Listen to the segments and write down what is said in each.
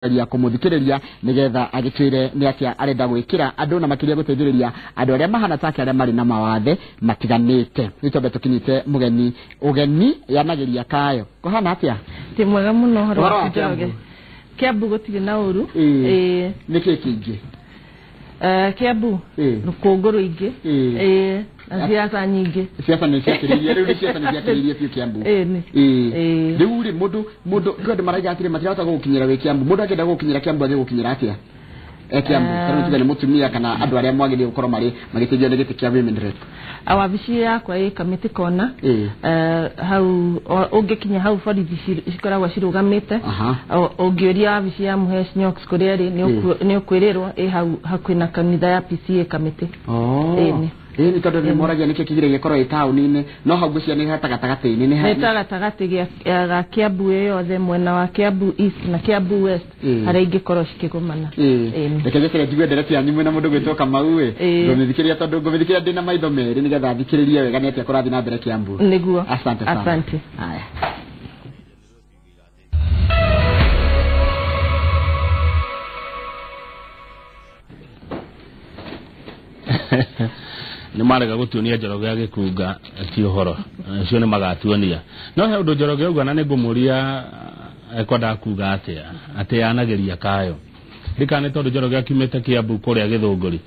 Kũgeria kũmũthikĩrĩria nĩgetha agĩtwĩre nĩ atĩa arenda gwĩkĩra andũ na makĩria gũteithĩrĩria andũ arĩa mahana take arĩa marĩ na mawathe matiganĩte. Rĩu twambe tũkinyite mũgeni ũgeni yanagĩria kayo kũhana atĩa? Ti mwega mũno. Ũhoro Ũhoro wa waku Njoroge? Kiambu? Kiambu gũtirĩ na ũru. Ĩĩ. Ĩĩ. Nĩkĩ kĩingĩ? Kiambu Ĩĩ. rũkũngũ rũingĩ. Ĩĩ. Ĩĩ, na siasa nyingĩ. Siasa nĩ ciakĩrĩirie rĩu, nĩ siasa nĩ ciakĩrĩirie biũ Kiambu. Ĩĩ nĩ. Ĩĩ. Ĩĩ. Rĩu rĩ, mũndũ kwĩ andũ maraiga atĩrĩ matirahota gũgũkinyĩra wĩ Kiambu. Mũndũ angĩenda gũgũkinyĩra Kiambu angĩgũkinyĩra atĩa e Kiambu? Tarĩu tuge nĩ mũtumia kana andũ arĩa mwagĩrĩire gũkorwo marĩ magĩteithio nĩ gĩtĩ kĩa women rep. Wabici yakwa ĩ Kamĩtĩ Kona. Ĩĩ. Hau ũngĩkinya hau borithi cikoragwo cirũgamĩte. Ũngĩũria wabici ya Mũhesh Nyox kũrĩa ĩrĩ, nĩ ũkwĩrĩrwo ĩ hau hakuhĩ na kanitha ya PCA Kamĩtĩ. Oh. Ĩĩ nĩ. Ĩĩ nĩ tondũ nĩ moragia nĩkĩ kĩgire gĩkorwo ĩ taũni-inĩ, no hau ngwĩciria nĩ gatagatĩ-inĩ nĩ Nĩ ta gatagatĩ ga Kiambu ĩ yothe, mwena wa Kiambu East na Kiambu West, harĩa ingĩkorwo cikĩgomana. Ĩĩ. Ĩĩ nĩ. Reke njĩkĩre njigue ndereti yanyu mwĩna mũndũ gwĩtwo Kamau ĩ. Ngũmĩthikĩrĩria tondũ ngũmĩthikĩrĩria ndĩna maitho merĩ nĩgetha thikĩrĩrie wega nĩ atĩa kũrathiĩ na mbere Kiambu. Nĩguo. Asante sana. Asante. Haya. Nĩ marega gũtuonia Njoroge agĩkunga ti ũhoro ũcio nĩ magatuonia, no he ũndũ Njoroge auga na nĩ ngũmũria ekwendaga kuga atĩa atĩ yanagĩria kayo ndikana nĩ tondũ Njoroge akiumĩte Kiambu kũrĩa Gĩthũngũri,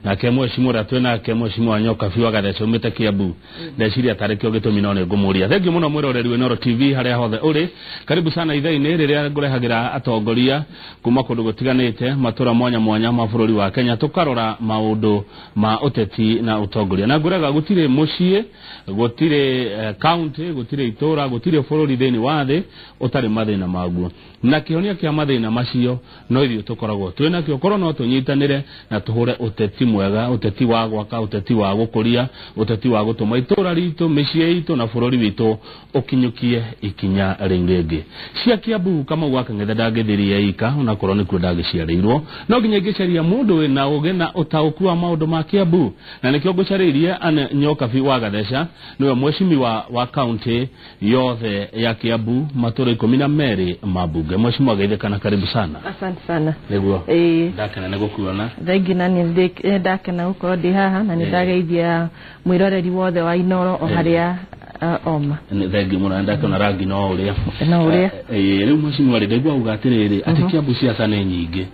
nake mheshimiwa ũrĩa twĩ nake, mheshimiwa Nyokabi wa Gatheca, umĩte Kiambu. Ndeciria tarĩ kĩo gĩtũmi, no nĩ ngũmũria. Thengiũ mũno mwĩroreri wa Inooro TV harĩa hothe ũrĩ, karibu sana ithaa-inĩ rĩrĩa ngũrehagĩra atongoria kuma kũndũ gũtiganĩte, matũra mwanya mwanya ma bũrũri wa Kenya, tũkarora maũndũ ma ũteti na ũtongoria. Na ngũrega gũtirĩ mũciĩ, gũtirĩ county, gũtirĩ itũra, gũtirĩ bũrũri thĩinĩ wa thĩ ũtarĩ mathĩna maguo, na kĩhonia kĩa mathĩna macio no ithuĩ tũkoragwo twĩ nakĩo korwo no tũnyitanĩre na tũhũre ũteti mwega, ũteti wa gwaka, ũteti wa gũkũria, ũteti wa gũtũma itũra ritũ, mĩciĩ itũ na bũrũri witũ ũkinyũkie ikinya rĩu rĩngĩ. Cia Kiambu, Kamau wa Kang'ethe ndangĩthirie ika onakorwo nĩkuo ndagĩciarĩirwo, no nginya ingĩcaria mũndũ wĩna ũgĩ na ũtaũku wa maũndũ ma Kiambu, na nĩkĩo ngũcarĩirie Anne Nyokabi wa Gatheca, nĩwe mheshimiwa wa kaunti yothe ya Kiambu, matũra 12 ma mbunge. Mheshimiwa, geithĩkana, karibu sana. Asante sana. Nĩguo. Ĩĩ. Ndakena nĩ gũkuona. Thengi, na nĩ ndakena gũkorwo ndĩ haha na nĩ ndageithia mwĩroreri wothe wa Inoro o harĩa oma. Nĩ thengi mũno na ndakĩona rangi no ũrĩa. No ũrĩa. Rĩu mheshimiwa rĩ, ndaigua uga atĩrĩrĩ atĩ Kiambu ciaca nĩ nyingĩ.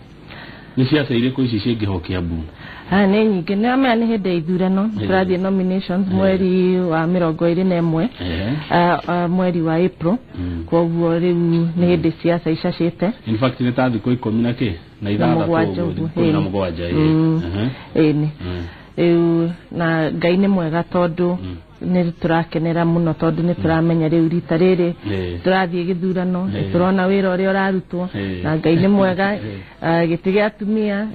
Nĩ ciaca irĩkũ ici cingĩho Kiambu? Aya nĩ nyingĩ, nĩ amenya nĩ hĩndĩ ya ithurano, tũrathiĩ nominations mweri wa 21, mweri wa April, koguo rĩu nĩ hĩndĩ ciaca icacĩte. In fact nĩ ta thikũ ikũmi na kĩ na ithathatũ mũgwanja ũguo, ũguo, 17, ĩĩ. Ĩni. Rĩu na Ngai nĩ mwega tondũ nĩ tũrakenera mũno, tondũ nĩ tũramenya rĩu rita rĩrĩ tũrathiĩ gĩthurano nĩ tũrona wĩra ũrĩa ũrarutwo, na Ngai nĩ mwega. Gĩtĩ gĩa atumia,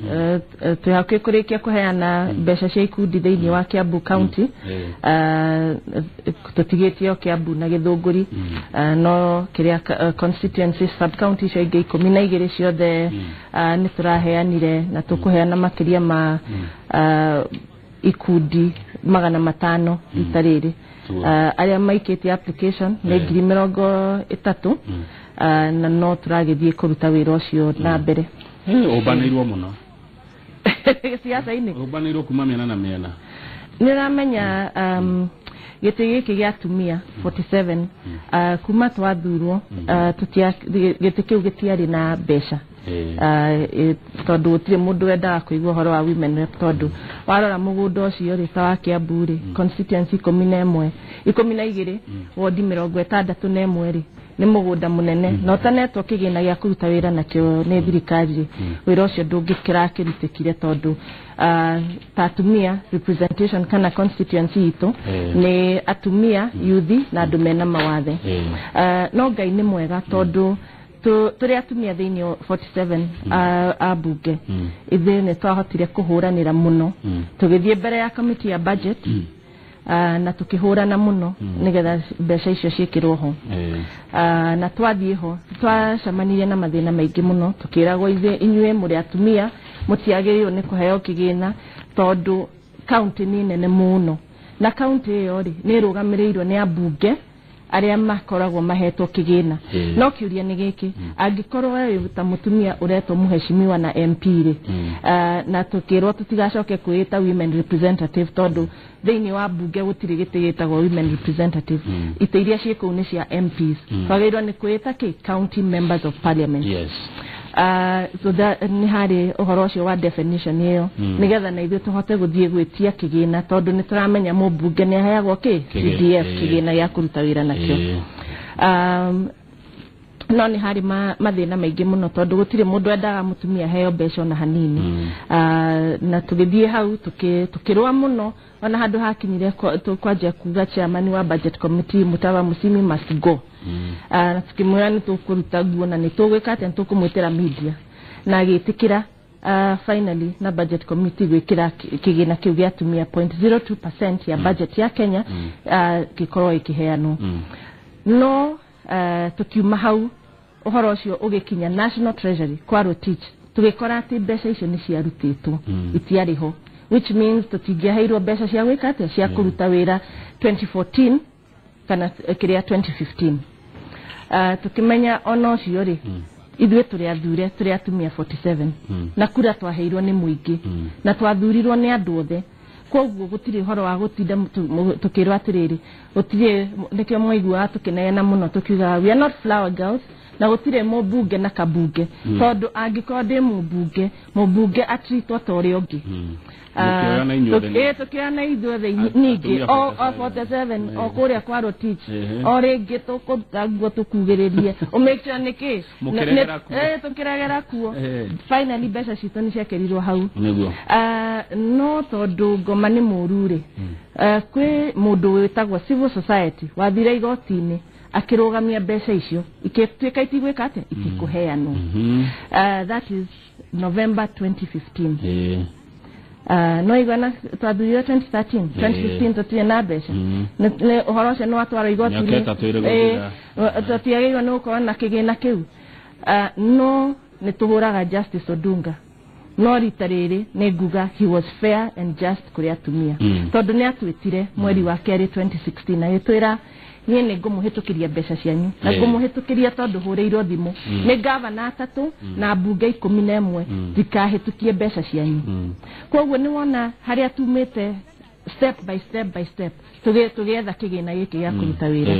twĩ hakuhĩ kũrĩkia kũheana mbeca cia ikundi thĩinĩ wa Kiambu County. Tũtigĩtie o Kiambu na Gĩthũngũri, no kĩrĩa constituency, sub county icio ingĩ 12 ciothe, nĩ tũraheanire na tũkũheana makĩria ma ikundi 500 rita rĩrĩ. Arĩa maikĩtie application nĩ 30,000, na no tũragĩthiĩ kũruta wĩra ũcio na mbere. Ũmbanĩirwo mũno. Siasa-inĩ. Ũmbanĩirwo kuma mĩena na mĩena. Nĩ ũramenya gĩtĩ gĩkĩ gĩa atumia 47, kuma twathurwo, gĩtĩ kĩu gĩtiarĩ na mbeca, tondũ gũtirĩ mũndũ wendaga kũigua ũhoro wa women rep, tondũ warora mũgũnda ũcio rĩ, ta wa Kiambu rĩ, constituency 11, 12, wodi 61 rĩ, nĩ mũgũnda mũnene, na ũtanetwo kĩgĩna gĩa kũruta wĩra nakĩo nĩ thirikari rĩ, wĩra ũcio ndũngĩkĩrakĩrutĩkire, tondũ ta atumia representation kana constituency itũ nĩ atumia, yuthi na andũ mena mawathe. No Ngai nĩ mwega tondũ tũrĩ atumia thĩinĩ wa 47 a mbunge, ithuĩ nĩ twahotire kũhũranĩra mũno, tũgĩthiĩ mbere ya committee ya budget, na tũkĩhũrana mũno nĩgetha mbeca icio ciĩkĩrwo ho. Na twathiĩ ho twacemanirie na mathĩna maingĩ mũno, tũkĩragwo ithuĩ inyuĩ mũrĩ atumia mũtiagĩrĩirwo nĩ kũheo kĩgĩna, tondũ kaunti nĩ nene mũno na kaunti ĩyo rĩ nĩ ĩrũgamĩrĩirwo nĩ ambunge. arĩa makoragwo mahetwo kĩgĩna. No kĩũria nĩ gĩkĩ, angĩkorwo wewe ta mũtumia ũretwo mũheshimiwa na MP rĩ, na tũkĩrwo tũtigacoke kwĩĩta women representative tondũ thĩinĩ wa mbunge gũtirĩ gĩtĩ gĩtagwo women representative, itĩ iria ciĩ kũu nĩ cia MPs, twagĩrĩirwo nĩ kwĩĩta kĩ? County members of parliament. So that nĩ harĩ ũhoro ũcio wa definition ĩyo, nĩgetha na ithuĩ tũhote gũthiĩ gwĩtia kĩgĩna, tondũ nĩ tũramenya mũmbunge nĩ aheagwo kĩ? CDF, kĩgĩna gĩa kũruta wĩra nakĩo. No nĩ harĩ mathĩna maingĩ mũno, tondũ gũtirĩ mũndũ endaga mũtumia aheo mbeca ona hanini. Na tũgĩthiĩ hau tũkĩrũa mũno, ona handũ hakinyire kwanjia kuga chairman wa budget committee Mutava Musimi must go. Na tukĩmwĩra nĩ tũkũruta nguo na nĩ tũgwĩka atĩa, nĩ tũkũmwĩtĩra media, na agĩtĩkĩra. Finally na budget committee gwĩkĩra kĩgĩna kĩu gĩa atumia 0.02% ya budget ya Kenya, gĩkorwo ĩkĩheanwo. No tukiuma hau, ũhoro ũcio ũgĩkinya National Treasury kwa Rotich, tũgĩkora atĩ mbeca icio nĩ ciarutĩtwo, itiarĩ ho, which means tũtingĩaheirwo mbeca cia gwĩka atĩa, cia kũruta wĩra 2014 kana kĩrĩa 2015. Tukĩmenya ona ũcio rĩ, ithuĩ tũrĩ athure, tũrĩ atumia 47, na kura twaheirwo nĩ mũingĩ na twathurirwo nĩ andũ othe, koguo gũtirĩ ũhoro wa gũtinda tũkĩrwo atĩrĩrĩ gũtirĩ. Nĩkĩo mwaiguaga tũkĩneana mũno tũkiugaga we are not flower girls, na gũtirĩ mũmbunge na kabunge, tondũ angĩkorwo ndĩ mũmbunge, mũmbunge atritwo ta ũrĩa ũngĩ. Mũkĩoyana inyuothe. Tũkĩoyana ithuothe ningĩ atumia o 47. 47 o kũrĩa kwa Rotich. Ehe. O rĩngĩ tũkũruta nguo tũkugĩrĩrie ũmake sure nĩkĩ. Mũkĩregera kuo. Tũkĩregera kuo. Ehe. Finally mbeca citũ nĩ ciekĩrirwo hau. Nĩguo. No tondũ ngoma nĩ mũru rĩ, kwĩ mũndũ wĩtagwo civil society wathire igoti-inĩ akĩrũgamia mbeca icio, ikĩtuĩka itigwĩka atĩa, itikũheanwo. That is November 2015. No igana twathurirwo 2013, 2015 tũtirĩ na mbeca. Nĩ ũhoro ũcio nĩ watwarwo igoti-inĩ. Mĩaka 3 ĩrĩ gũthira. Tũtiagĩrĩirwo nĩ gũkorwo na kĩgĩna kĩu. No nĩ tũhũraga Justice Odunga, no rita rĩrĩ nĩ nguga he was fair and just kũrĩ atumia, tondũ nĩ atwĩtire mweri wa kerĩ 2016 agĩtwĩra, niĩ nĩ ngũmũhĩtũkĩria mbeca cianyu na ngũmũhĩtũkĩria tondũ hũrĩirwo thimũ nĩ gavana 3 na mbunge 11 ndikahĩtũkie mbeca cianyu. Koguo nĩ wona harĩa tumĩte, step by step by step, tũgĩetha kĩgĩna gĩkĩ gĩa kũruta wĩra.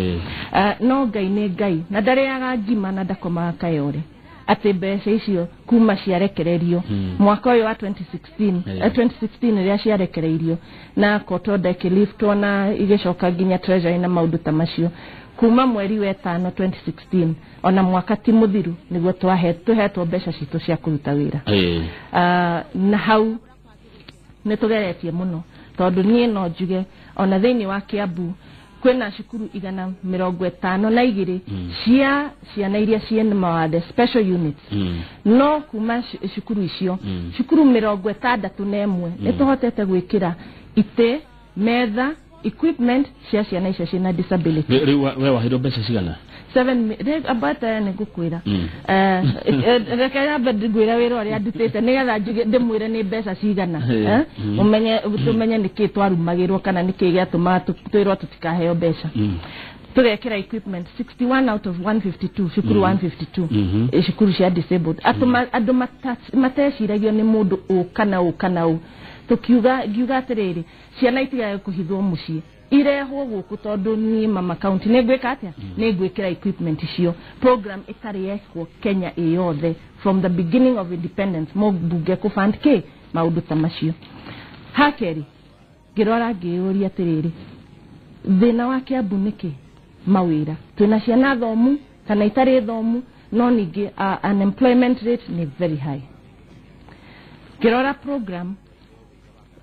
No Ngai nĩ Ngai, na ndarĩaga ngima na ndakomaga kayore, atĩ mbeca icio kuma ciarekererio mwaka ũyũ wa 2016, 2016 rĩrĩa ciarekereirio na court order ĩkĩliftwo na igĩcoka nginya treasury na maũndũ ta macio, kuma mweri wa ĩtano 2016, ona mwaka ti mũthiru, nĩguo tũhetwo mbeca citũ cia kũruta wĩra. Na hau nĩ tũgeretie mũno, tondũ niĩ no njuge ona thĩinĩ wa Kiambu kwĩna cukuru 152 cia ciana iria ciĩ mawathe, special units. No kuma cukuru icio, cukuru 61 nĩ tũhotete gwĩkĩra itĩ, metha, equipment cia ciana icio ciĩna disability. Rĩu we waheirwo mbeca cigana? Seven ambata nĩ ngũkwĩra. Reke nyambe ngwĩre wĩra ũrĩa ndutĩte nĩgetha njuge ndĩmwĩre nĩ mbeca cigana. Ũmenye, tũmenye nĩkĩ twarumagĩrwo kana nĩkĩ gĩatũmaga twĩrwo tũtikaheo mbeca. Tũgekĩra equipment 61 out of 152 cukuru, 152 cukuru cia disabled. Andũ mateciragio nĩ mũndũ ũ kana ũ kana ũ. Tũkiuga, ngiuga atĩrĩrĩ, ciana itigage kũhithwo mũciĩ, irehwo gũkũ, tondũ niĩ mama county nĩ ngwĩka atĩa, nĩ ngwĩkĩra equipment icio. Program ĩtarĩ yekwo Kenya ĩ yothe from the beginning of independence, mũmbunge kũfund kĩ maũndũ ta macio. Hakerĩ ngĩrora ngĩyũria atĩrĩrĩ, thĩna wa Kiambu nĩkĩ? Mawĩra, twĩna ciana thomu kana itarĩ thomu, no ningĩ unemployment rate nĩ very high. Ngĩrora program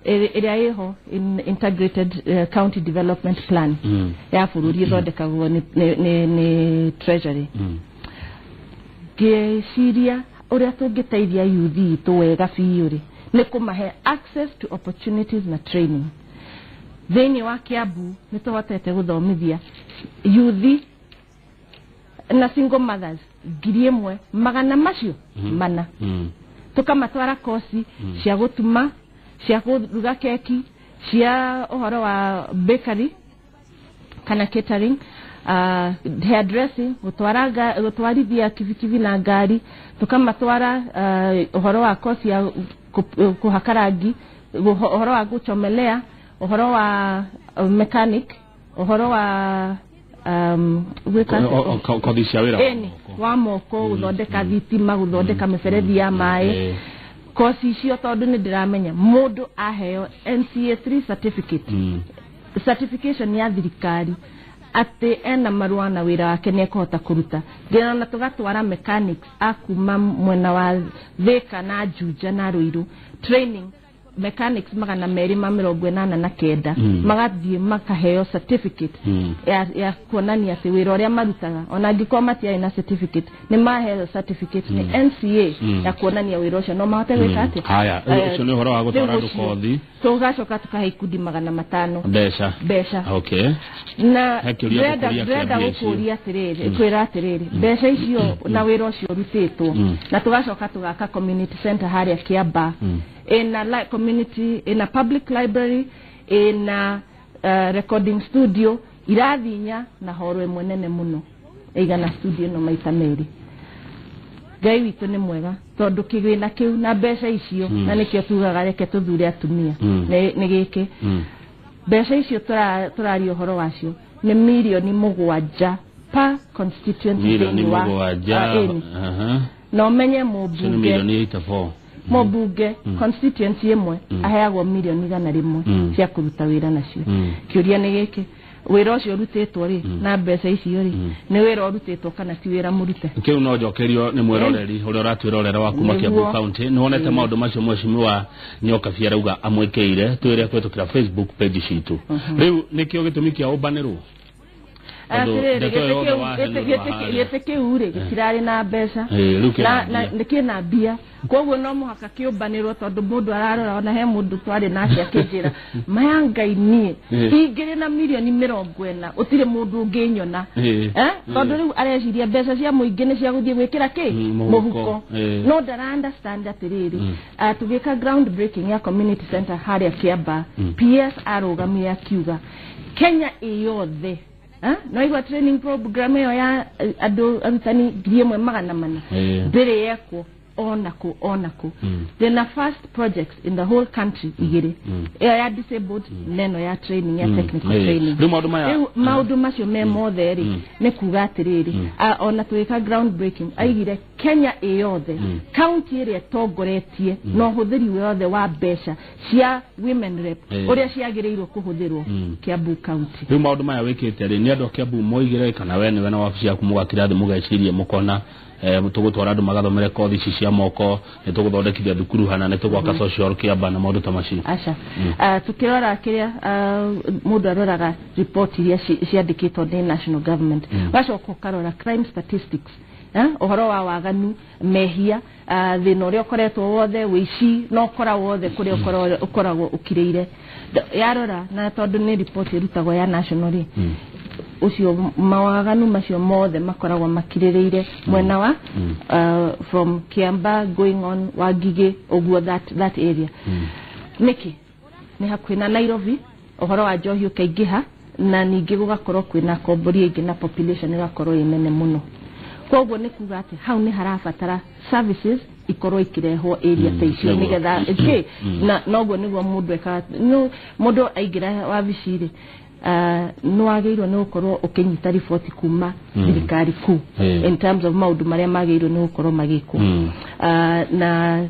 ĩrĩa ĩho in integrated county development plan ya bũrũri ĩthondekagwo nĩ treasury, ngĩciria ũrĩa tũngĩteithia youth itũ wega biũ rĩ, nĩ kũmahe access to opportunities na training. Thĩinĩ wa Kiambu nĩ tũhotete gũthomithia youth na single mothers 1400. Tũkamatwara kosi cia gũtuma, cia kũruga keki, cia ũhoro wa bakery kana catering. Hairdressing, gũtwarithia kibikibi na ngari, tũkamatwara ũhoro wa kosi ya kũhaka rangi, ũhoro wa gũchomelea, ũhoro wa mechanic, ũhoro wa gwĩka kothi cia wĩra wa moko, gũthondeka thitima, gũthondeka mĩberethi ya maĩ. Kosi icio tondũ nĩ ndĩramenya mũndũ aheo NCA 3 certificate, certification ya thirikari atĩ ena marũa na wĩra wake nĩ ekũhota kũruta. Nginya tũgatwara mechanics a kuma mwena wa Thika na Juja na Ruiru training mechanics 289 magathiĩ makaheo certificate ya kuonania atĩ wĩra ũrĩa marutaga, ona angĩkorwo matiarĩ na certificate nĩ maheo certificate nĩ NCA ya kuonania wĩra ũcio no mahote gwĩka atĩa. Haya, ũcio nĩ ũhoro wa gũtwara andũ kothi. Tũgacoka tũkahe ikundi 500 mbeca. Okay. Na ndĩrenda gũkũria atĩrĩrĩ, kwĩra atĩrĩrĩ, mbeca icio na wĩra ũcio ũrutĩtwo, na tũgacoka tũgaka community center harĩa Kiambaa, in a community, in a public library, in a recording studio, irathi inya na horo ĩmwe nene mũno ĩigana studio ĩno maita merĩ. Ngai witũ nĩ mwega tondũ kĩgĩna kĩu na mbeca icio, na nĩkĩo tugaga reke tũthure atumia nĩ gĩkĩ. Mbeca icio tũraria ũhoro wacio nĩ mirioni 7 per constituency. Mirioni 7. Na ũmenye mũmbunge mirioni 84 mũmbunge constituency ĩmwe aheagwo mirioni 100 cia kũruta wĩra nacio. Kĩũria nĩ gĩkĩ, wĩra ũcio ũrutĩtwo rĩ na mbeca icio rĩ nĩ wĩra ũrutĩtwo kana ti wĩra mũrute? Kĩu no njokerio nĩ mwĩroreri ũrĩa ũratwĩrorera wa kuma Kiambu County. Nĩ wonete maũndũ macio mheshimiwa Nyokabi arauga amwĩkĩire, twĩre kũhĩtũkĩra Facebook page citũ. Rĩu nĩkĩo gĩtũmi kĩa ũmbanĩrwo? Gĩtĩ kĩu rĩ gĩtirarĩ na mbeca na kĩna mbia, koguo no mũhaka kĩũmbanĩrwo tondũ mũndũ ararora. Ona he mũndũ twarĩ nake akĩnjĩra, maya Ngai niĩ ingĩrĩ na mirioni 40 ũtirĩ mũndũ ũngĩnyona, tondũ rĩu areciria mbeca cia mũingĩ nĩ cia gũthiĩ gwĩkĩra kĩ mũhuko. No ndara understand atĩrĩrĩ, tũgĩka ground breaking ya community center harĩa Kiambaa, PS arũgamire akiuga Kenya ĩyothe no igua training program ĩyo ya andũ arutani 1400 ndĩrĩ yekwo onako onako. Then first projects in the whole country igĩrĩ, ĩyo ya disabled neno ya training ya technical training. Rĩu maũndũ macio me mothe rĩ nĩ kuga atĩrĩrĩ, ona tũgĩka ground breaking aigire Kenya ĩyothe county ĩrĩa ĩtongoretie na ũhũthĩri wothe wa mbeca cia women rep ũrĩa ciagĩrĩirwo kũhũthĩrwo Kiambu County. Rĩu maũndũ maya wĩkĩte rĩ nĩ andũ a Kiambu moigire kana we nĩwe na wabici yaku mũgakira thĩ mũgeciria mũkona tũgũtwara andũ magathomere kothi ici cia moko, nĩ tũgũthondekithia thukuru hana, nĩ tũgwaka social Kiambaa na maũndũ ta macio? Aca, tukĩrora kĩrĩa mũndũ aroraga report iria ciandĩkĩtwo nĩ national government, ũgacoka ũkarora crime statistics, ũhoro wa waganu, mehia, thĩna ũrĩa ũkoretwo wothe, wĩici na ũkora wothe kũrĩa ũkoragwo ũkirĩire. Yarora na tondũ nĩ report ĩrutagwo ya national rĩ, ucio mawaganu macio mothe makoragwo makirĩrĩire mwena wa from Kiambaa going on Wangige ũguo that area. Nĩkĩ nĩ hakuhĩ na Nairobi, ũhoro wa njohi ũkaingĩha na ningĩ gũgakorwo kwĩna kombori aingĩ na population ĩgakorwo ĩ nene mũno. Koguo nĩ kuga atĩ hau nĩ harabatara services ikorwo ikirehwo area ta icio nĩgetha ĩkĩ na noguo nĩguo mũndũ ekaga. Mũndũ aingĩra wabici rĩ no wagĩrĩirwo nĩ gũkorwo ũkĩnyita riboti kuma thirikari kuu in terms of maũndũ marĩa magĩrĩirwo nĩ gũkorwo magĩkwo, na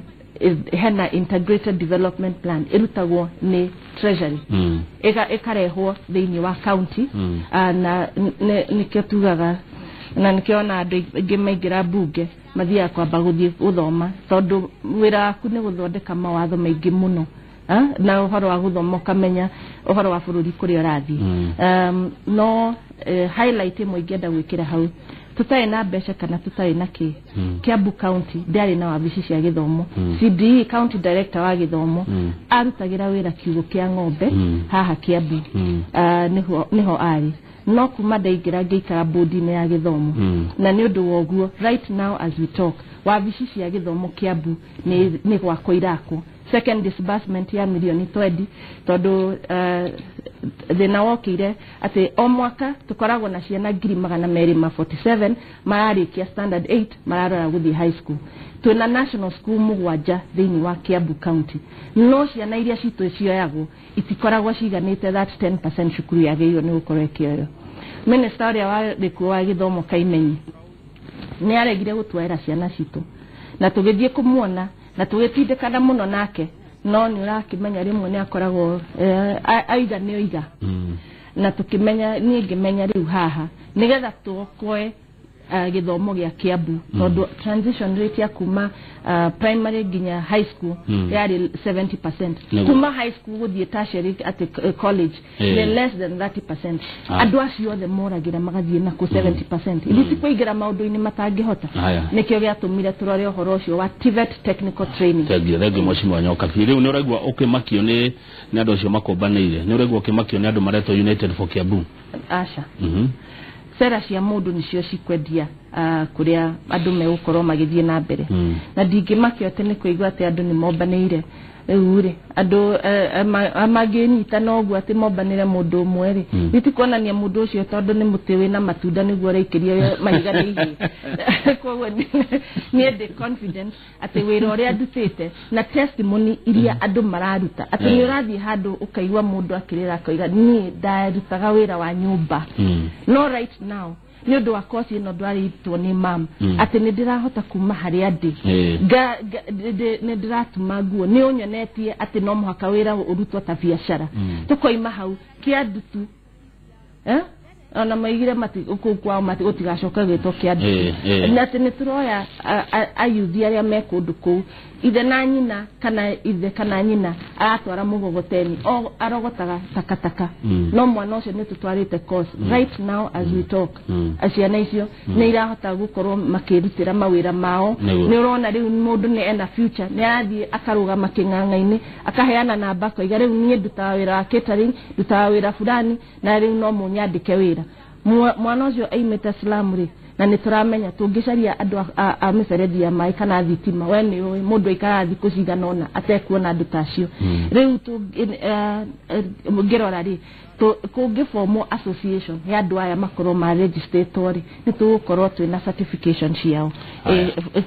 hena integrated development plan ĩrutagwo nĩ treasury ĩkarehwo thĩinĩ wa county, na nĩkĩo tugaga na nĩkĩo ona andũ aingĩ maingĩra mbunge mathiaga kwamba gũthiĩ gũthoma tondũ wĩra waku nĩ gũthondeka mawatho maingĩ mũno na ũhoro wa gũthoma ũkamenya ũhoro wa bũrũri kũrĩa ũrathiĩ. No highlight ĩmwe ingĩenda gwĩkĩra hau, tũtarĩ na mbeca kana tũtarĩ na kĩ, Kiambu County ndĩarĩ na wabici cia gĩthomo. CDE county director wa gĩthomo arutagĩra wĩra kiugũ kĩa ng'ombe haha Kiambu, nĩho arĩ. No kuma ndaingĩra ngĩikara bodi-inĩ ya gĩthomo, na nĩ ũndũ wa ũguo right now as we talk wabici cia gĩthomo Kiambu nĩ gwakwo irakwo Second disbursement ya mirioni 20 tondu thina wokire ati o mwaka tukoragwo na ciana 247 mararikia standard 8 mararora guthii high school. Twina national school mugwanja thiini wa Kiambu County, no ciana iria citũ cioyagwo itikoragwo ciganĩte that 10% cukuru yagĩrĩirwo nĩ gũkorwo ĩkĩoywo. Minister ũrĩa warĩ kuo wa gĩthomo Kaimenyi nĩ aregire gũtwaĩra ciana citũ, na tũgĩthiĩ kũmuona na tũgĩtindĩkana mũno nake, no nĩ ũrakĩmenya rĩmwe nĩ akoragwo aiga nĩ oiga. Na tũkĩmenya niĩ ngĩmenya rĩu haha nĩgetha tuokoe gĩthomo gĩa Kiambu, tondũ transition rate ya kuma primary nginya high school yarĩ 70%. Kuma high school gũthiĩ tertiary at college nĩ less than 30%. Andũ acio othe moragĩra magathiĩ nakũ 70%. Ithuĩ ti kũingĩra maũndũ-inĩ matangĩhota. Nĩkĩo gĩatũmire tũrore ũhoro ũcio wa TVET technical training. Thengiũ Mheshimiwa Nyokabi. Rĩu nĩ ũraigua ũkĩmakio nĩ andũ acio makũmbanĩire, nĩ ũraigua ũkĩmakio nĩ andũ maretwo United for Kiambu? Aca. Sera cia mũndũ nĩcio cikwendia kũrĩa andũ megũkorwo magĩthiĩ na mbere. Na ndingĩmakio atĩ nĩ kũigua atĩ andũ nĩ mombanĩire. Rĩu rĩ andũ mangĩnyitana ũguo atĩ mombanĩre mũndũ ũmwe rĩ, nĩ kuonania mũndũ ũcio tondũ nĩ mũtĩ wĩna matunda nĩguo ũraikĩria mahiga nĩ ihĩĩ. Koguo niĩ ndĩ confident atĩ wĩra ũrĩa ndutĩte na testimony iria andũ mararuta, atĩ nĩ ũrathiĩ handũ ũkaigua mũndũ akĩrĩra akoiga niĩ ndarutaga wĩra wa nyũmba, no right now nĩ ũndũ wa kosi ĩno ndwarĩtwo nĩ mam atĩ nĩ ndĩrahota kuma harĩa ndĩ, nĩ ndĩratuma nguo, nĩ ũnyonetie atĩ no mũhaka wĩra ũrutwo ta biacara. Tũkoima hau kĩandutu ona maigire kũu kwao gũtigacoka gwĩtwo kĩandutu, na atĩ nĩ tũroya ayuthi arĩa me kũndũ kũu, ithe na nyina kana ithe kana nyina aratwara mũgogoteni o arogotaga takataka, no mwana ũcio nĩ tũtwarĩte course right now as we talk. Ciana icio nĩ irahota gũkorwo makĩrutĩra mawĩra mao. Nĩ ũrona rĩu mũndũ nĩ ena future, nĩ arathiĩ akarũgama kĩng'ang'a-inĩ akaheana namba akoiga rĩu niĩ ndutaga wĩra wa catering, ndutaga wĩra fulani, na rĩu no mũnyandĩke wĩra. Mwana ũcio aimĩte slum rĩ, na nĩ tũramenya tũngĩcaria andũ a mĩberethi ya maĩ kana thitima, we nĩ ũĩ mũndũ aikaraga thikũ cigana ũna atekuona andũ ta acio. Rĩu ngĩrora rĩ, kũngĩbomwo association ya andũ aya makorwo maregistĩtwo rĩ, nĩ tũgũkorwo twĩna certification ciao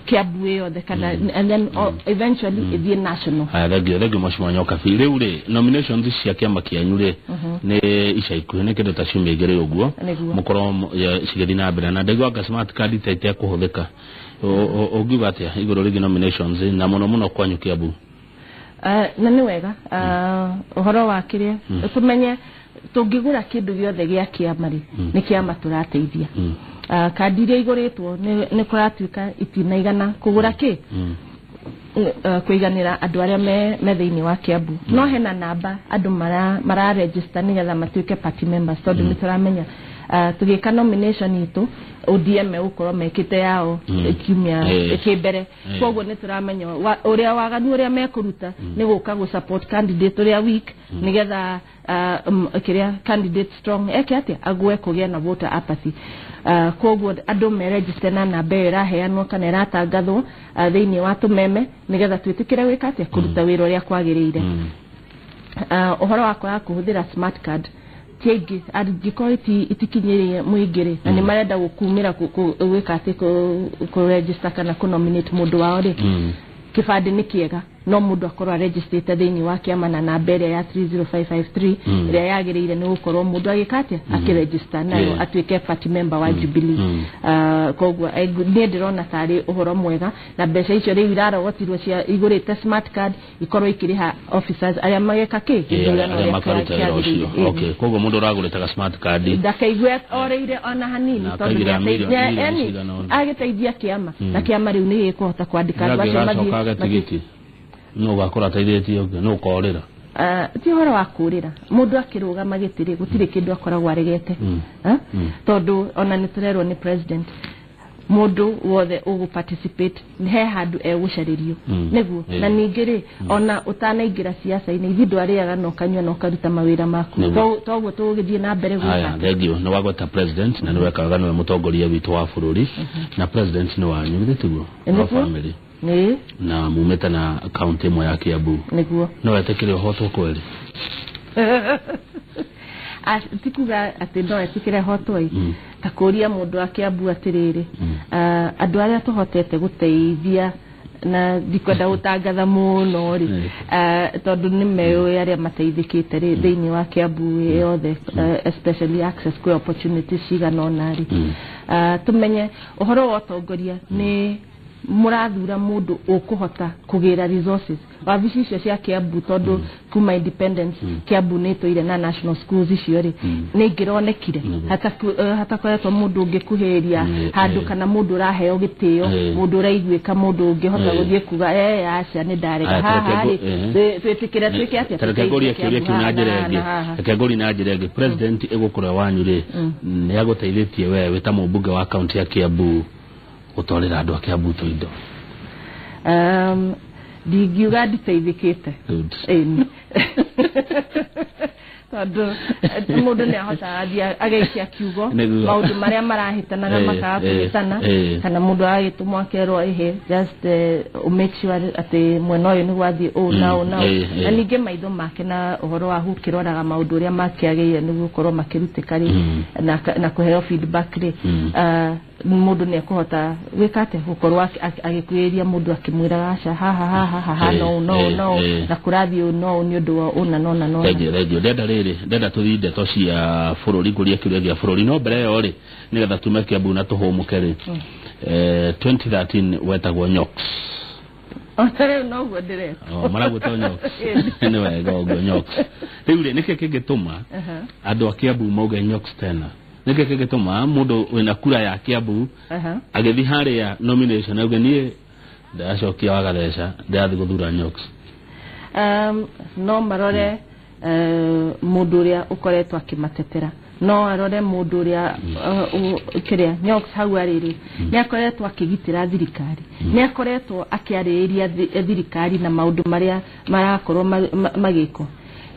Kiambu yothe kana and then eventually ĩthiĩ national. Haya, thengio Mheshimiwa Nyokabi. Rĩu rĩ, nominations cia kĩama kĩanyu rĩ nĩ ica ikuhĩ, nĩ kĩndũ ta ciumia igĩrĩ ũguo mũkorwo cigĩthiĩ na mbere, na ndaigua anga smart card ta itekũhũthĩka. Ũngiuga atĩa igũrũ rĩgiĩ nominations na mũno mũno kwanyu Kiambu? Na nĩ wega ũhoro wa kĩrĩa tũmenye tũngĩgũra kĩndũ gĩothe gĩa kĩama rĩ, nĩ kĩama tũrateithia. Kandi iria igũrĩtwo nĩ kũratuĩka itinaigana kũgũra kĩ kũiganĩra andũ arĩa me thĩinĩ wa Kiambu, no hena namba andũ mararegister nĩgetha matuĩke party members, tondũ nĩ tũramenya tũgĩka nomination itũ ODM megũkorwo mekĩte yao kiumia kĩmbere. Koguo nĩ tũramenya ũrĩa waganu ũrĩa mekũruta nĩ gũka gũ support candidate ũrĩa weak, nĩgetha kĩrĩa candidate strong eke atĩa agwe kũgĩa na voter apathy. Koguo andũ meregister na namba ĩyo ĩraheanwo kana ĩratangathwo thĩinĩ wa tũmeme, nĩgetha twĩtĩkĩre gwĩka atĩa kũruta wĩra ũrĩa kwagĩrĩire. Ũhoro wa kwaga kũhũthĩra smart card ti aingĩ, angĩkorwo itikinyĩrie mũingĩ rĩ, na nĩ marenda gũkumĩra gwĩka atĩ kũregister kana kũnominate mũndũ wao rĩ, kĩbandĩ nĩ kĩega, no mũndũ akorwo aregistĩte thĩinĩ wa kĩama na namba ĩrĩa ya 30553 ĩrĩa yagĩrĩire nĩ gũkorwo mũndũ agĩka atĩa akĩregister nayo atuĩke party member wa Jubilee. Koguo niĩ ndĩrona tarĩ ũhoro mwega, na mbeca icio rĩu irarogotirwo cia igũrĩte smart card ikorwo ikĩrĩha officers arĩa mageka kĩ gĩthurano ũrĩa kĩagĩrĩire. Koguo mũndũ ũragũrĩte smart card ndakaigue orĩire ona hanini, tondũ agĩteithia kĩama, na kĩama rĩu nĩ gĩkũhota kwandĩka andũ acio mathiĩ no ũgakora ateithĩtie ũngĩ no ũkorĩra. Ti ũhoro wa kũrĩra, mũndũ akĩrũgama gĩtĩ gũtirĩ kĩndũ akoragwo aregete, tondũ ona nĩ tũrerwo nĩ president mũndũ wothe ũgũ participate he handũ egũcarĩrio nĩguo. Na ningĩ rĩ, ona ũtanaingĩra siasa-inĩ ithuĩ ndwarĩaga na ũkanyua na ũkaruta mawĩra maku, toguo tũgũgĩthiĩ na mbere gwĩka. Haya, thengio. Nĩ wagweta president na nĩ wekaga nĩwe mũtongoria witũ wa bũrũri, na president nĩ wanyu githĩ tiguo? Wa family. Nĩ na mumĩte na kaunti ĩmwe ya Kiambu. Nĩguo. No etĩkĩre ũhotwo kweli? Ti kuga atĩ no etĩkĩre hotwo ĩ, ta kũria mũndũ wa Kiambu atĩrĩrĩ, andũ arĩa tũhotete gũteithia, na ndikwenda gũtangatha mũno rĩ, tondũ nĩ meũĩ arĩa mateithĩkĩte rĩ thĩinĩ wa Kiambu yothe, especially access kwĩ opportunities cigana ũna rĩ, tũmenye ũhoro wa ũtongoria nĩ mũrathura mũndũ ũkũhota kũgĩra resources wabici icio cia Kiambu, tondũ kuma independence Kiambu nĩ ĩtũire na national schools icio rĩ, nĩ ingĩronekire hatakoretwo mũndũ ũngĩkuhĩrĩria handũ, kana mũndũ ũraheo gĩtĩo, mũndũ ũraiguĩka, mũndũ ũngĩhota gũthiĩ kuga aca nĩ ndarega haha rĩ, twĩtĩkĩre twĩke atĩa? Ta reke ngũrie kĩũria kĩu na njĩra ĩngĩ. Reke ngũrie na njĩra ĩngĩ. President ĩgũkũrĩa wanyu rĩ, nĩ agũteithĩtie we wĩ ta mũmbunge wa kaunti ya Kiambu gũtwarĩra andũ a Kiambu tũindo? Ndingiuga nditeithĩkĩte. Good. Ĩni, tondũ mũndũ nĩ ahotaga thiĩ agaikia kiugo, maũndũ marĩa marahĩtanaga makaga kũhĩtana, kana mũndũ agagĩtũmwo akerwo ĩhĩ, just make sure atĩ mwena ũyũ nĩ gwathiĩ ũũ na ũũ na ũũ. Na ningĩ maitho make na ũhoro wa gũkĩroraga maũndũ ũrĩa makĩagĩrĩire nĩ gũkorwo makĩrutĩka rĩ, na kũheo feedback rĩ, mũndũ nĩ ekũhota gwĩka atĩa, gũkorwo agĩkuhĩrĩria mũndũ akĩmwĩraga aca haha haha haha no no no, na kũrathiĩ ũũ no nĩ ũndũ wa ũna na ũna na ũna. Thengiũ, thengiũ. Ndenda rĩrĩ, ndenda tũthiĩ ndeto cia bũrũri, ngũrie kĩũria gĩa bũrũri, no mbere ĩyo rĩ, nĩgetha tume Kiambu na tũhũmũke rĩ, 2013 wetagwo Nyox. Ona rĩu noguo ndĩretwo. Oh, maragwĩta Nyox, nĩ wega ũguo Nyox. Rĩu rĩ, nĩkĩ kĩngĩtũma andũ a Kiambu mauge Nyox tena? Nĩkĩ kĩngĩtũma mũndũ wĩna kura ya Kiambu agĩthiĩ harĩa nomination auge niĩ ndĩracokia wagatheca, ndĩrathiĩ gũthura Nyox? No marore mũndũ ũrĩa ũkoretwo akĩmatetera, no arore mũndũ ũrĩa kĩrĩa Nyox hau arĩ rĩ, nĩ akoretwo akĩgitĩra thirikari, nĩ akoretwo akĩarĩrĩria thirikari na maũndũ marĩa marakorwo magĩkwo,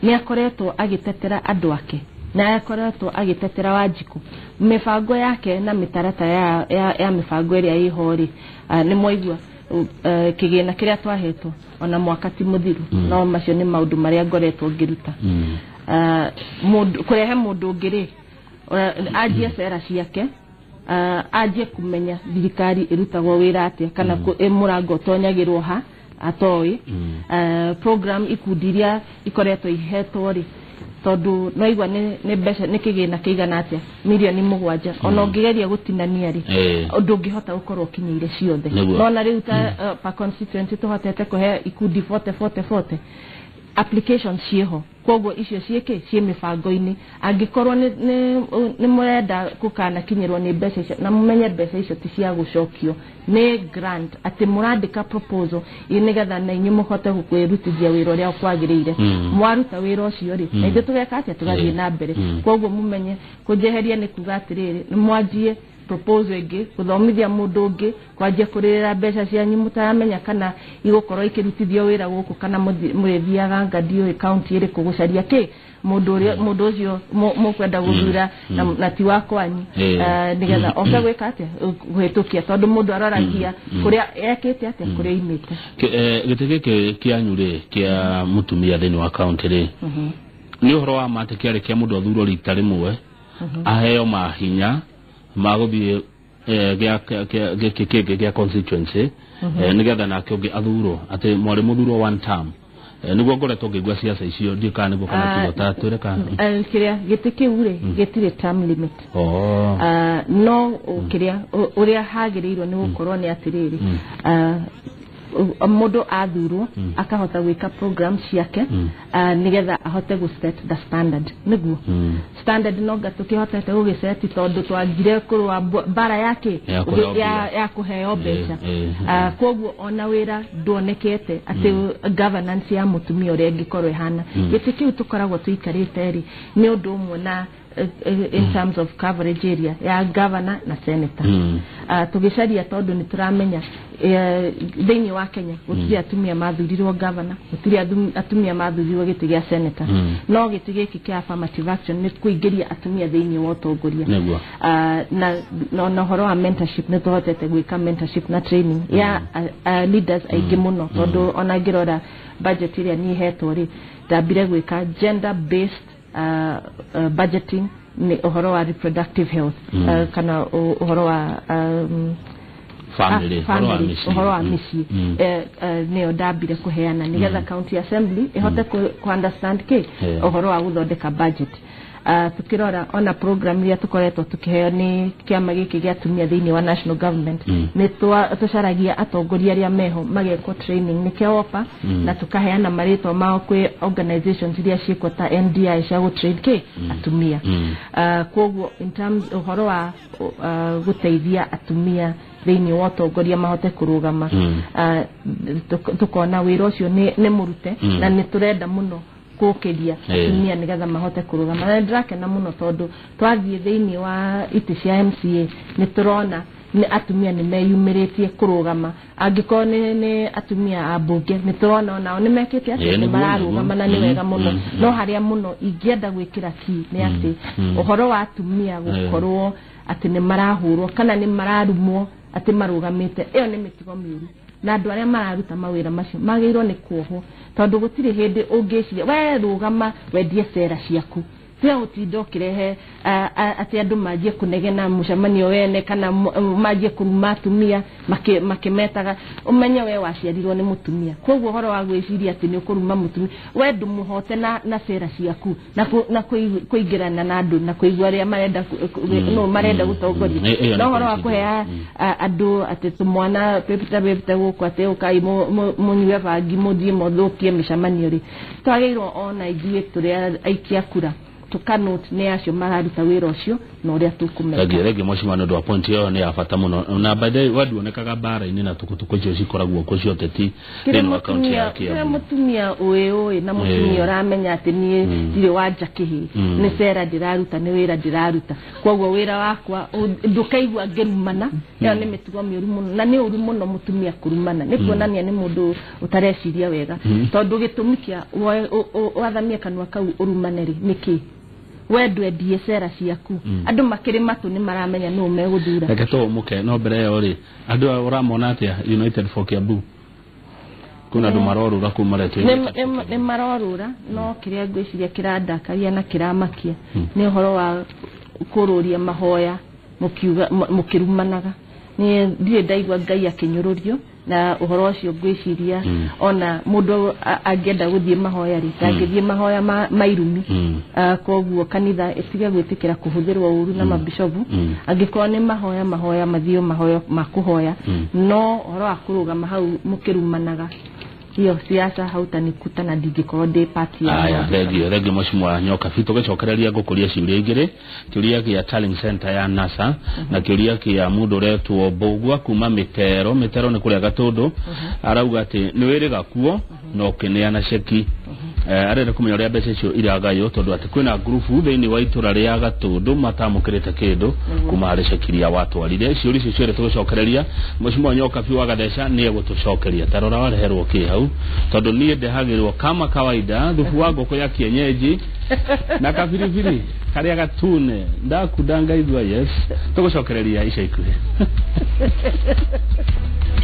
nĩ akoretwo agĩtetera andũ ake, na akoretwo agĩtetera Wanjikũ mĩbango yake na mĩtaratara ya mĩbango ĩrĩa ĩho rĩ. Nĩ mwaigua kĩgĩna kĩrĩa twahetwo ona mwaka ti mũthiru. No macio nĩ maũndũ marĩa ngoretwo ngĩruta. Mũndũ kũrehe mũndũ ũngĩ rĩ, anjie cera ciake, anjie kũmenya thirikari ĩrutagwo wĩra atĩa, kana mũrango ũtonyagĩrwo ha atoĩ. Program ikundi iria ikoretwo ihetwo rĩ, tondũ no igua nĩ mbeca nĩ kĩgĩna kĩigana atĩa, mirioni 7, ona ũngĩgeria gũtinania rĩ, ndũngĩhota gũkorwo ũkinyĩire ciothe. No na rĩu ta per constituency tũhotete kũhe ikundi 40 40 40 applications ciĩho, koguo icio ciĩkĩ ciĩ mĩbango-inĩ. Angĩkorwo nĩ mũrenda gũkanakinyĩrwo nĩ mbeca icio, na mũmenye mbeca icio ti cia gũcokio, nĩ grant, atĩ mũrandĩka proposal ĩ nĩgetha na inyuĩ mũhote kwĩrutithia wĩra ũrĩa kwagĩrĩire. Mwaruta wĩra ũcio rĩ, na ithuĩ tũgeka atĩa? Tũgathiĩ na mbere. Koguo mũmenye kũnjeheria nĩ kuga atĩrĩrĩ, nĩ mwanjie proposal ĩngĩ, gũthomithia mũndũ ũngĩ, kwanjia kũrĩrĩra mbeca cianyu mũtaramenya kana igũkorwo ikĩrutithio wĩra gũkũ, kana mũrĩthiaga nga ndiũĩ kaunti ĩrĩkũ gũcaria kĩ mũndũ ũrĩa mũndũ ũcio mũkwenda gũthura na ti wa kwanyu, nĩgetha oke gwĩka atĩa, kũhĩtũkia, tondũ mũndũ aroragia kũrĩa ekĩte atĩa, kũrĩa imĩte. Gĩtĩ gĩkĩ kĩanyu rĩ, kĩa mũtumia thĩinĩ wa kaunti rĩ, nĩ ũhoro wa ma atĩ kĩarĩ kĩa mũndũ athurwo rita rĩmwe aheo mahinya ma gũthiĩ gĩa gĩkĩ kĩngĩ gĩa constituency, nĩgetha nake ũngĩ athurwo, atĩ mwarĩ mũthurwo one term? Nĩguo ngoretwo ngĩigua ciaca icio, ndiũ kana nĩguo kana tiguo, ta twĩre kana. Kĩrĩa gĩtĩ kĩu rĩ, gĩtirĩ term limit. Oh. No kĩrĩa ũrĩa hagĩrĩirwo nĩ gũkorwo nĩ atĩrĩrĩ, mũndũ athurwo akahota gwĩka program ciake, nĩgetha ahote gũ set the standard, nĩguo standard no nga tũkĩhotete gũgĩceti, tondũ twangire kũrũa mbara yake Ya kũheo mbia. Ya kũheo mbeca. Koguo ona wĩra nduonekete atĩ governance ya mũtumia ũrĩa ĩngĩkorwo ĩhana. Gĩtĩ kĩu tũkoragwo tũikarĩte rĩ, nĩ ũndũ ũmwe na in terms of coverage area ya governor na senator. Tũgĩcaria tondũ nĩ tũramenya thĩinĩ wa Kenya gũtirĩ atumia mathurirwo governor, gũtirĩ atumia mathurirwo gĩtĩ gĩa senator. No gĩtĩ gĩkĩ kĩa affirmative action nĩ kũingĩria atumia thĩinĩ wa ũtongoria. Na ũhoro wa mentorship nĩ tũhotete gwĩka mentorship na training ya leaders aingĩ mũno, tondũ ona ngĩrora budget ĩrĩa niĩ hetwo rĩ, ndambire gwĩka gender based budgeting nĩ ũhoro wa reproductive health, kana ũhoro wa family, ũhoro wa mĩciĩ, nĩyo ndambire kũheana nĩgetha county assembly ĩhote ku understand kĩ ũhoro wa gũthondeka budget. Tukirora ona program iria tukoretwo tukiheo ni kiama giki gia atumia thiini wa national government, ni tucaragia atongoria aria meho magekwo training ni keopa, na tukaheana maritwa mao kwi organizations iria ciĩkwo ta NDI cia gũ train ki atumia. Koguo in terms ũhoro wa gũteithia atumia thiini wa ũtongoria mahote kũrũgama, tukona wĩra ũcio nĩ mũrute, na nĩ tũrenda mũno kũkĩria atumia nĩgetha mahote kũrũgama. Na ndĩrakena mũno tondũ twathiĩ thĩinĩ wa itĩ cia MCA nĩ tũrona nĩ atumia nĩ meyumĩrĩtie kũrũgama. Angĩkorwo nĩ atumia a mbunge nĩ tũrona onao nĩ mekĩte atĩ nĩ mararũgama, na nĩ wega mũno. No harĩa mũno ingĩenda gwĩkĩra ki nĩ atĩ ũhoro wa atumia gũkorwo atĩ nĩ marahũrwo kana nĩ mararumwo atĩ marũgamĩte, ĩyo nĩ mĩtugo mĩũru, na andũ arĩa mararuta mawĩra macio magĩrĩirwo nĩ kuohwo, tondũ gũtirĩ hĩndĩ ũngĩciria we rũgama wendie cera ciaku, tiga gũtinda ũkĩrehe atĩ andũ manjie kũnegena mũcemanio wene kana manjie kũruma atumia makĩmetaga. Ũmenye we waciarirwo nĩ mũtumia, koguo ũhoro wa gwĩciria atĩ nĩ ũkũruma mũtumia we ndũmũhote na cera ciaku na kũingĩrana na andũ na kũigua arĩa marenda no marenda gũtongoria. No ũhoro wa kũhe andũ atĩ tũmwana twĩpĩta bĩpĩta gũkũ atĩ ũkai mũnyue bangi mũthiĩ mũthũkie mĩcemanio rĩ, twagĩrĩirwo ona ithuĩ tũrĩ aikia kura tukanote nĩ acio mararuta wĩra ũcio na ũrĩa tũkũmeka. Rĩngĩ mheshimiwa, nĩ ũndũ wa point ĩyo nĩ ya bata mũno, na by the way wanduonekaga mbara-inĩ na tukutuku icio cikoragwo kuo cia ũteti thĩinĩ wa kaunti ya Kiambu. Kĩrĩ mũtumia ũĩ na mũtumia ũramenya atĩ niĩ ndirĩ wanja kĩhĩ, nĩ cera ndĩraruta, nĩ wĩra ndĩraruta, koguo wĩra wakwa ndũkaigua ngĩrumana. Ĩyo nĩ mĩtugo mĩũru mũno, na nĩ ũru mũno mũtumia kũrumana, nĩ kuonania nĩ mũndũ ũtareciria wega, tondũ gĩtũmi kĩa wathamie kanua kau ũrumane rĩ nĩkĩ? We ndwendie cera ciaku, andũ makĩrĩ matũ nĩ maramenya nũ megũthura. Reke tũũmũke, no mbere ĩyo rĩ, andũ ũramona atĩa United for Kiambu? Kuna andũ marorũra kuu maretwo nĩ marorũra, no kĩrĩa ngwĩciria kĩrandakaria na kĩramakia nĩ ũhoro wa kũrũria mahoya mũkiuga mũkĩrumanaga. Niĩ ndirĩ ndaigua Ngai akĩnyũrũrio na ũhoro ũcio ngwĩciria ona mũndũ angĩenda gũthiĩ mahoya rĩ, ndangĩthiĩ mahoya ma irumi. Koguo kanitha ĩtige gwĩtĩkĩra kũhũthĩrwo ũru na mabishobu. Angĩkorwo nĩ mahoya mahoya mathiĩ mahoya ma kũhoya, no ũhoro wa kũrũgama hau mũkĩrumanaga, hiyo siasa hautanikuta na ndingĩkorwo ndĩ party ya. Aya, thengio mheshimiwa Nyokabi. Tũgĩcokereria ngũkũria ciũria igĩrĩ, kĩũria kĩa Challenge Center ya NASA na kĩũria kĩa mũndũ ũretwo Mbũgua kuma Mĩtero. Mĩtero nĩ kũrĩa Gatũndũ, arauga atĩ nĩ wĩrĩga kuo na ũkĩneana ceki. Arenda kũmenya ũrĩa mbeca icio iragaywo, tondũ atĩ kwĩna ngurubu thĩinĩ wa itũra rĩa Gatũndũ matamũkĩrĩte kĩndũ kuma harĩ ceki iria watwarire. Ciũria icio ciothe tũgũcokereria, mheshimiwa Nyokabi wa Gatheca nĩ egũtũcokeria. Ta rora wareherwo kĩ hau, tondũ niĩ ndehagĩrwo kama kawaida thubu wa ngũkũ ya kienyeji na kabiribiri karĩa gatune ndakunda ngaigua yes. Tũgũcokereria ica ikuhĩ.